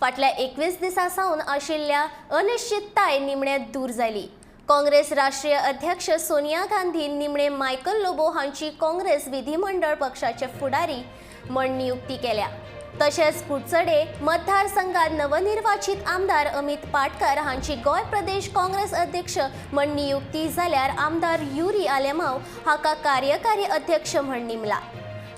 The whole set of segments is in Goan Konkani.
फाटल्या 21 दिसां सावन आशिल्ल्या अनिश्चितताय निमणे दूर जाली. काँग्रेस राष्ट्रीय अध्यक्ष सोनिया गांधी निमणे मायकल लोबो हांची काँग्रेस विधिमंडळ पक्षाचे फुडारी म्हण नियुक्ती केल्या. तशेंच कुडचडे मतदारसंघात नवनिर्वाचित आमदार अमित पाटकर हांची गोंय प्रदेश काँग्रेस अध्यक्ष म्हण नियुक्ती जाल्यार आमदार युरी आलेमाव हाका कार्यकारी अध्यक्ष म्हण नेमला.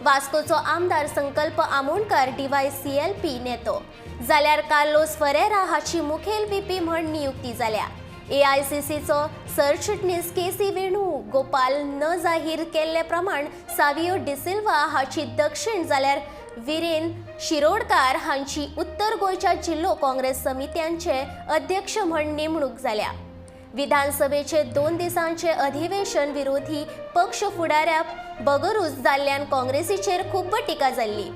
वास्कोचो आमदार संकल्प आमोणकर डीवायसीएलपी नेतो जाल्यार कार्लोस फरेरा हाची मुखेल व्हीपी म्हण नियुक्ती जाल्या. एआयसीसीचो सरचिटणीस के सी वेणुगोपाल न जाहीर केल्ले प्रमाण सावियो डिसिल्वा हाची दक्षिण जाल्यार विरेन शिरोडकार हांची उत्तर गोंयच्या जिल्लो काँग्रेस समित्यांचे अध्यक्ष म्हण नेमणूक जाल्या. विधानसभेचे 2 दिसांचे अधिवेशन विरोधी पक्ष फुडाऱ्या बगरूच जाल्ल्यान काँग्रेसीचेर खूब टिका जाल्ली.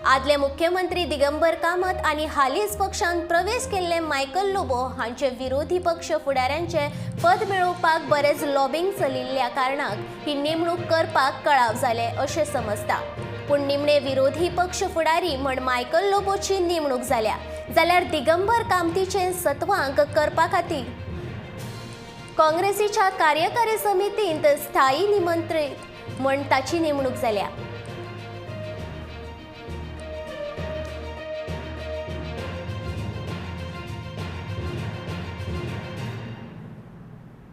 आदले मुख्यमंत्री दिगंबर कामत आनी हालींच पक्षांत प्रवेश केल्ले मायकल लोबो हांचे विरोधी पक्ष फुडाऱ्यांचे पद मेळोवपाक बरेच लॉबिंग चलिल्ल्या कारणाक ही नेमणूक करपाक कळाव जाले अशें समजता. पूण निमणे विरोधी पक्ष फुडारी म्हण मायकल लोबोची नेमणूक जाल्या जाल्यार दिगंबर कामतीचे सत्वांक करपा खातीर काँग्रेसीच्या कार्यकारी समितींत स्थायी निमंत्रित म्हण ताची नेमणूक जाल्या.